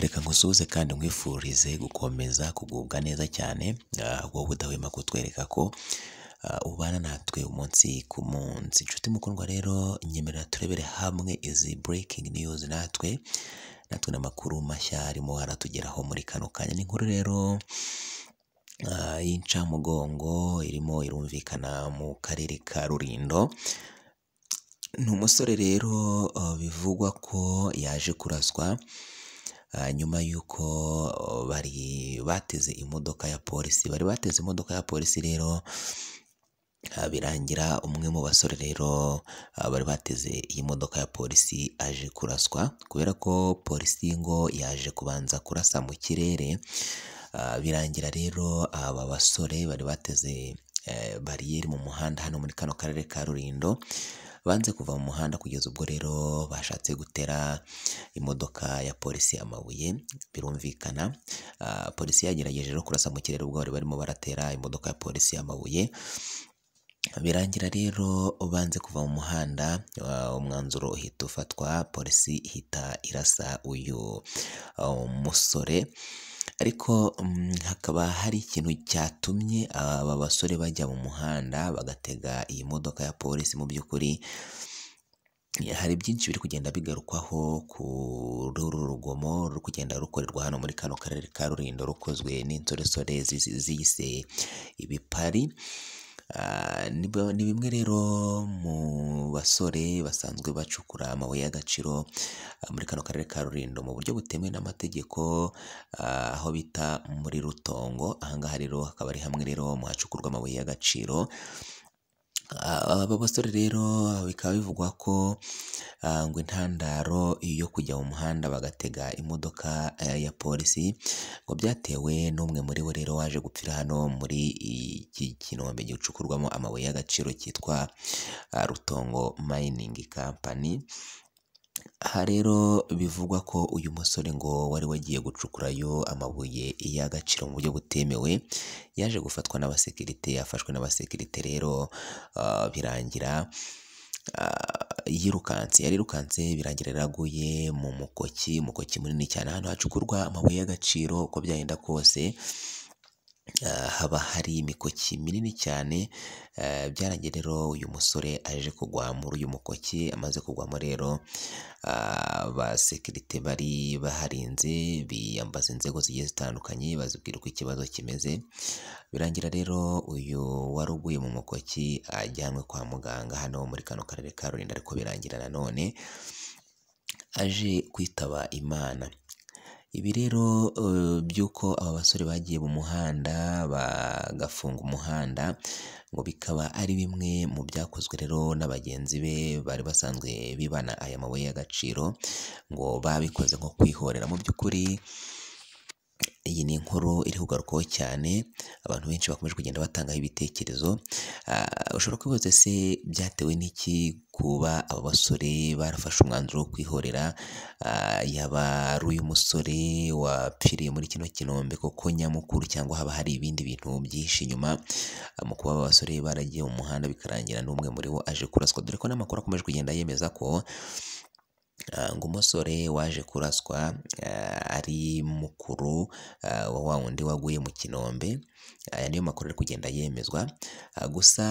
Reka nkusuhuze kandi nkwifurize gukomeza kugubwa neza cyane, wowe udahwema kutwereka ko ubana natwe umunsi ku munsi. Inshuti mukundwa rero, nyemerera turebere hamwe izi breaking news natwe n'amakuru mashya arimo aratugeraho muri kano kanya. Ni inkuru rero y'incamugongo irimo irumvikana mu karere ka Rulindo. Ni umusore rero bivugwa ko yaje kuraswa nyuma y'uko bari bateze imodoka ya polisi, rero birangira umwe mu basore rero bari bateze iyi modoka ya polisi aje kuraswa, kubera ko polisi ngo yaje kubanza kurasa mu kirere, birangira rero aba basore bari bateze bariyeri mu muhanda hano muri kano karere ka Rulindo, banze kuva mu muhanda kugeza ubwo rero bashatse gutera imodoka ya polisi amabuye. Birumvikana polisi yagerageje rero kurasa mu kirere ubwo bari barimo baratera imodoka ya polisi amabuye, birangira rero banze kuva mu muhanda, umwanzuro uhita ufatwa, polisi ihita irasa uyu musore. Ariko hakaba hari ikintu cyatumye aba basore bajya mu muhanda bagatega iyi modoka ya polisi. Mu by'ukuri hari byinshi biri kugenda bigarukwaho kuri uru rugomo ruri kugenda rukorerwa hano muri kano karere ka Rulindo, rukozwe n'insoresore ziyise ibipari. Ni bimwe rero mu basore basanzwe bacukura amabuye y'agaciro muri kano karere ka Rulindo mu buryo butemewe n'amategeko, aho bita muri Rutongo. Aha ngaha rero hakaba ari hamwe rero mu hacukurwa amabuye y'agaciro. Aba basore rero bikaba bivugwa ko ngo intandaro yo kujya mu muhanda bagatega imodoka ya polisi ngo byatewe n'umwe muri bo rero waje gupfira hano muri iki kinombe gicukurwamo amabuye y'agaciro cyitwa Rutongo Mining Company. Aha rero bivugwa ko uyu musore ngo wari wagiye gucukurayo amabuye y'agaciro mu buryo butemewe, yaje gufatwa n'abasekirite, afashwe n'abasekirite rero birangira yarirukanse, birangira yaraguye mu mukoki, umukoki munini cyane. Ahantu hacukurwa amabuye y'agaciro uko byagenda kose haba hari imikoki minini cyane. Byarangiye rero uyu musore aje kugwa muri uyu mukoki, amaze kugwamo rero abasekirite bari baharinze biyambaza inzego zigiye zitandukanye bazibwira uko ikibazo kimeze, birangira rero uyu wari uguye mu mukoki ajyanwe kwa muganga hano muri kano karere ka Rulindo, ariko birangira nanone aje kwitaba Imana. Ibi rero by'uko aba basore bagiye mu muhanda bagafunga umuhanda ngo bikaba ari bimwe mu byakozwe rero na bagenzi be bari basanzwe bibana aya mabuye y'agaciro, ngo babikoze nko kwihorera. Mu by'ukuri iyi ni inkuru iri kugarukwaho cyane, abantu benshi bakomeje kugenda batangaho ibitekerezo. Ushobora kwibaza se byatewe n'iki kuba aba basore barafashe umwanzuro wo kwihorera? Yaba ari uyu musore wapfiriye muri kino kinombe koko nyamukuru, cyangwa haba hari ibindi bintu byinshi inyuma mu kuba aba basore baragiye mu muhanda bikarangira n'umwe muri bo aje kuraswa, dore ko n'amakuru akomeje kugenda yemeza ko ngo umusore waje kuraswa ari mukuru wa wa wundi waguye mu kinombe. Aya niyo makuru ari kugenda yemezwa, gusa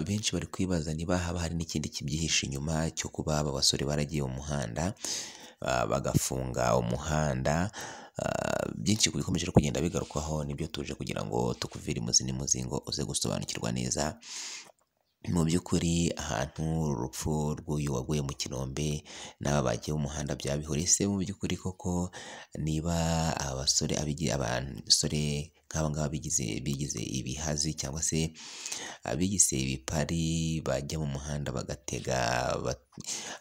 benshi bari kwibaza niba haba hari n'ikindi kibyihishe inyuma cyo kuba aba basore baragiye mu muhanda bagafunga umuhanda. Byinshi bikomeje kugenda bigarukwaho, nibyo tuje kugira ngo tukuvire imuzi n'imuzingo uze gusobanukirwa neza mu by'ukuri ahantu urupfu rw'uyu waguye mu kinombe n'aba bagiye mu muhanda byabihuriye. Se mu by'ukuri koko niba abasore abasore nk'aba ngaba bigize ibihazi cyangwa se abigize ibipari bajya mu muhanda bagatega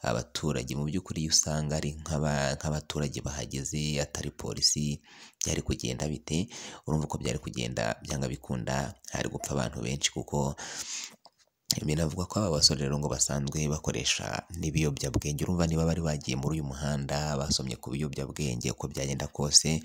abaturage, mu by'ukuri iyo usanga ari nk'abaturage bahageze atari polisi, byari kugenda bite? Urumva uko byari kugenda, byanga bikunda hari gupfa abantu benshi, kuko binavugwa ko aba basore rero ngo basanzwe bakoresha n'ibiyobyabwenge. Urumva niba bari bagiye muri uyu muhanda basomye ku biyobyabwenge, uko byagenda kose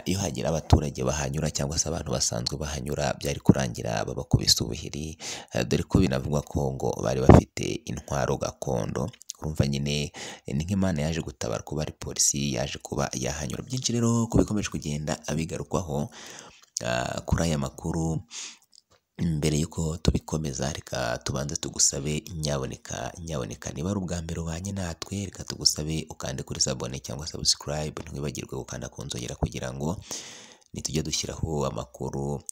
iyo hagira abaturage bahanyura cyangwa se abantu basanzwe bahanyura byari kurangira babakubise ubuhiri, dore ko binavugwa ko ngo bari bafite intwaro gakondo. Urumva nyine ni nk'Imana yaje gutabara kuba ari polisi yaje kuba yahanyura. Byinshi rero ko bikomeje kugenda abigarukwaho kuri aya makuru. Mbere y'uko tubikomeza, reka tubanze tugusabe, nyaboneka nyaboneka, niba ari ubwa mbere ubanye natwe, reka tugusabe ukande kuri sabone cyangwa subscribe, ntiwibagirwe gukanda ku nzogera kugira ngo nitujya dushyiraho amakuru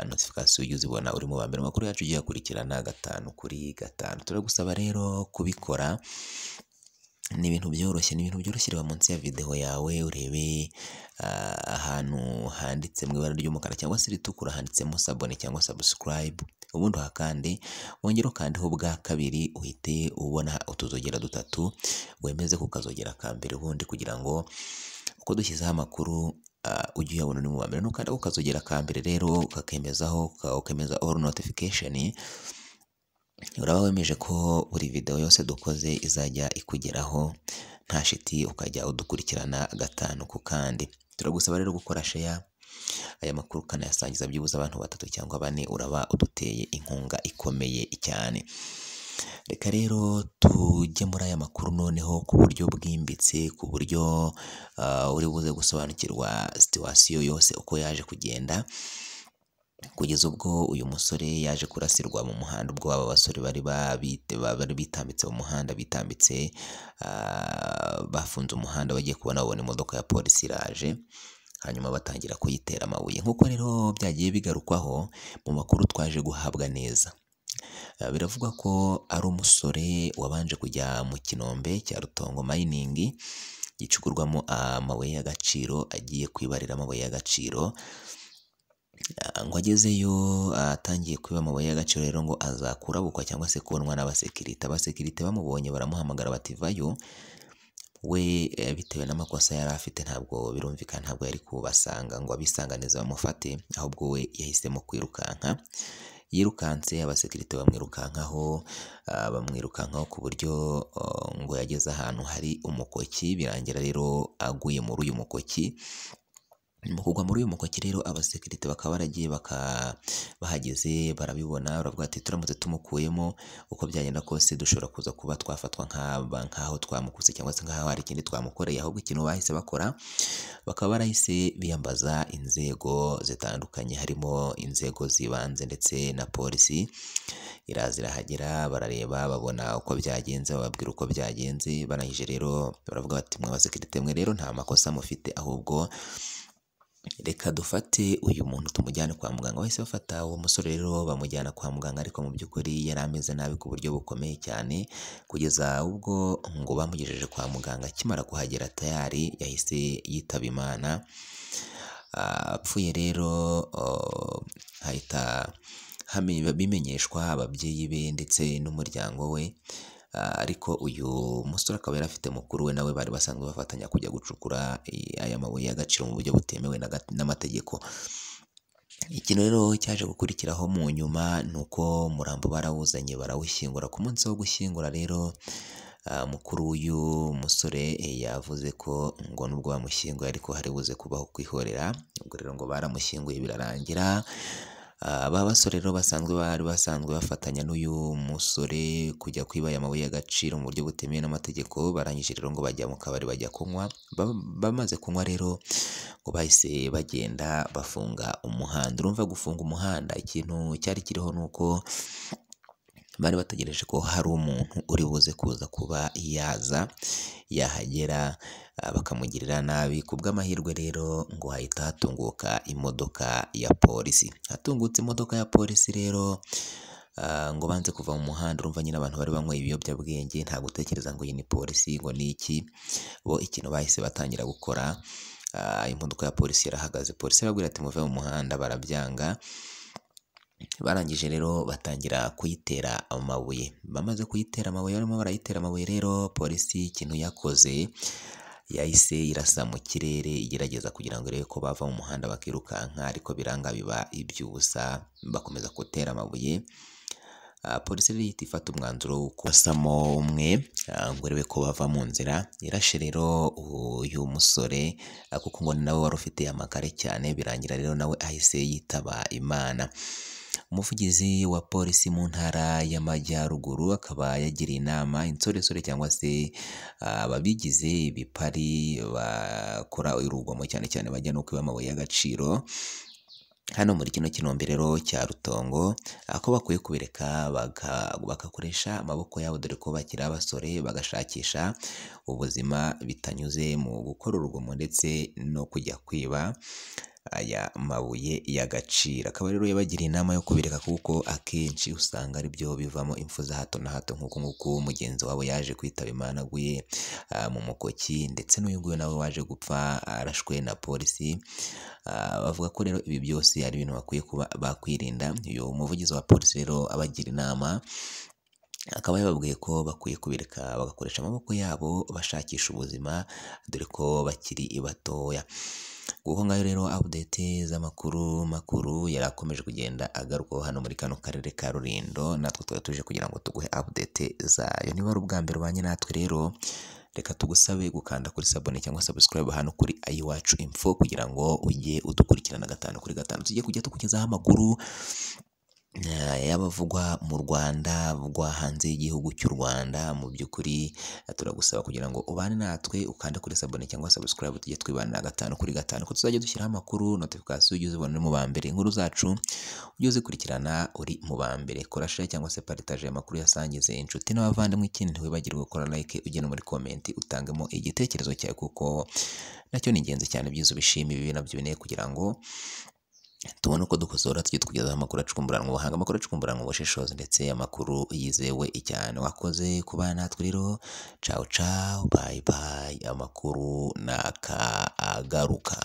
notification ujye uzibona uri mu ba mbere. Amakuru yacu ugiye akurikirana 5 kuri 5. Turagusaba rero kubikora, ni ibintu byoroshye, ni ibintu byoroshye. Reba munsi ya video yawe urebe ahantu handitse mu ibara ry'umukara cyangwa se ritukura, handitsemo sabone cyangwa subscribe, ubundi uhakande, wongere ukandeho bwa kabiri, uhite ubona utuzogera dutatu, wemeze ku kazogera ka mbere, ubundi kugira ngo uko dushyizeho amakuru ujye uyabona uri mu ba mbere. Nukanda ku kazogera ka mbere rero ukakemezaho, ukemeza all notification, uraba wemeje ko buri video yose dukoze izajya ikugeraho nta shiti, ukajya udukurikirana 5 ku kandi. Turagusaba rero gukora share aya makuru ukanayasangiza byibuze abantu 3 cyangwa 4, uraba uduteye inkunga ikomeye cyane. Reka rero tujye muri aya makuru noneho ku buryo bwimbitse, ku buryo uri buze gusobanukirwa situation yose uko yaje kugenda kugeza ubwo uyu musore yaje kurasirwa mu muhanda, ubwo aba basore bari bitambitse mu muhanda, bitambitse bafunze umuhanda, bagiye kubona babona imodoka ya polisi iraje, hanyuma batangira kuyitera amabuye. Nk'uko rero byagiye bigarukwaho mu makuru twaje guhabwa neza, biravugwa ko ari umusore wabanje kujya mu kinombe cya Rutongo Mining gicukurwamo amabuye y'agaciro, agiye kwibarira amabuye y'agaciro. Ngo agezeyo atangiye kwiba amabuye y'agaciro rero ngo azakurabukwa cyangwa se kubonwa n'abasekirite. Abasekirite bamubonye baramuhamagara bati vayo, we bitewe n'amakosa yari afite ntabwo birumvikana, ntabwo yari kubasanga ngo abisanganize bamufate, ahubwo we yahisemo kwirukanka. Yirukanse abasekirite bamwirukankaho, bamwirukankaho ku buryo ngo yageze ahantu hari umukoki, birangira rero aguye muri uyu mukoki. Mu kugwa muri uyu mukoki rero abasekirite bakaba baragiye bahageze barabibona, baravuga ati turamutse tumukuyemo uko byagenda kose dushobora kuza kuba twafatwa nk'aho twamukuse cyangwa se nk'aho hari ikindi twamukoreye. Ahubwo ikintu bahise bakora, bakaba barahise biyambaza inzego zitandukanye, harimo inzego z'ibanze ndetse na polisi. Iraza irahagera, barareba babona uko byagenze, bababwira uko byagenze. Barangije rero baravuga bati mwe abasekirite mwe rero nta makosa mufite, ahubwo reka dufate uyu muntu tumujyane kwa muganga. Bahise bafata uwo musore rero bamujyana kwa muganga, ariko mu by'ukuri yari ameze nabi ku buryo bukomeye cyane, kugeza ubwo ngo bamugejeje kwa muganga akimara kuhagera tayari yahise yitaba Imana. Apfuye rero hahita bimenyeshwa ababyeyi be ndetse n'umuryango we. Ariko uyu musore akaba yari afite mukuru we nawe bari basanzwe bafatanya kujya gucukura aya mabuye y'agaciro mu buryo butemewe n'amategeko. Ikintu rero cyaje gukurikiraho mu nyuma ni uko umurambo barawuzanye barawushyingura. Ku munsi wo gushyingura rero mukuru w'uyu musore yavuze ko ngo nubwo bamushyinguye ariko hari buze kubaho kwihorera. Ubwo rero ngo baramushyinguye birarangira. Aba basore rero basanzwe bari basanzwe bafatanya n'uyu musore kujya kwiba aya mabuye y'agaciro mu buryo butemewe n'amategeko, barangije rero ngo bajya mu kabari bajya kunywa. Bamaze kunywa rero ngo bahise bagenda bafunga umuhanda. Urumva gufunga umuhanda ikintu cyari kiriho nuko bari bategereje ko hari umuntu uri buze kuza kuba yaza, yahagera bakamugirira nabi. Ku bw'amahirwe rero ngo hahita hatunguka imodoka ya polisi. Hatungutse imodoka ya polisi rero ngo banze kuva mu muhanda. Urumva nyine abantu bari banyweye ibiyobyabwenge, nta gutekereza ngo iyi ni polisi ngo ni iki. Bo ikintu bahise batangira gukora, imodoka ya polisi yarahagaze, polisi irababwira ati muve mu muhanda, barabyanga. Barangije rero batangira kuyitera amabuye. Bamaze kuyitera amabuye, barimo barayitera amabuye rero polisi ikintu yakoze yahise irasa mu kirere igerageza kugira ngo irebe ko bava mu muhanda bakirukanka, ariko biranga biba iby'ubusa, bakomeza gutera amabuye. Polisi rero ihita ifata umwanzuro wo kurasamo umwe ngo irebe ko bava mu nzira. Irashe rero uyu musore kuko ngo nawe wari ufite amagare cyane, birangira rero nawe ahise yitaba Imana. Umuvugizi wa polisi mu ntara y'Amajyaruguru akaba yagiriye inama insoresore cyangwa se ababigize ibipari bakora urugomo cyane cyane bajya no kwiba amabuye y'agaciro hano muri kino kinombe rero cya Rutongo, ko bakwiye kubireka bagakoresha amaboko yabo dore ko bakiri abasore, bagashakisha ubuzima bitanyuze mu gukora urugomo ndetse no kujya kwiba aya mabuye y'agaciro. Akaba rero yabagiriye inama yo kubireka kuko akenshi usanga ari byo bivamo impfu za hato na hato nk'uko nguko mugenzi wabo yaje kwitaba Imana aguye mu mukoki, ndetse n'uyu nguyu nawe waje gupfa arashwe na polisi. Bavuga ko rero ibi byose ari ibintu bakwiye kuba bakwirinda. Uyu muvugizi wa polisi rero abagira inama akaba yababwiye ko bakwiye kubireka bagakoresha amaboko yabo bashakisha ubuzima dore ko bakiri batoya. Nguko ngayo rero update z'amakuru makuru yari akomeje kugenda agarukwaho hano muri kano karere ka Rulindo, natwe twari tuje kugira ngo tuguhe update zayo. Niba ari ubwa mbere ubanye natwe rero, reka tugusabe gukanda kuri sabone cyangwa subscribe hano kuri Ayiwacu Info kugira ngo ujye udukurikirana 5 kuri 5, tujye kujya tukugezaho amakuru y'abavugwa mu Rwanda, avugwa hanze y'igihugu cy'u Rwanda. Mu by'ukuri turagusaba kugira ngo ubane natwe ukande kuri sabone cyangwa subscribe, tujye twibanira 5 kuri 5, ko tuzajya dushyiraho amakuru, notification ujye uzibona uri mu ba mbere, inkuru zacu ujye uzikurikirana uri mu ba mbere. Kora share cyangwa se partage amakuru yasangize inshuti n'abavandimwe. Ikindi ntiwibagirwe gukora like, ujye no muri comment utangemo igitekerezo cyawe kuko nacyo ni ingenzi cyane. Byiza ubishime, ibibi nabyo bineye kugira ngo tubone uko dukosora, tujye tukugezaho amakuru acukumburanwa ubuhanga, amakuru acukumburanwa ubushishozi ndetse amakuru yizewe cyane. Wakoze kubana natwe rero, ciao ciao, bye bye, amakuru nakagaruka.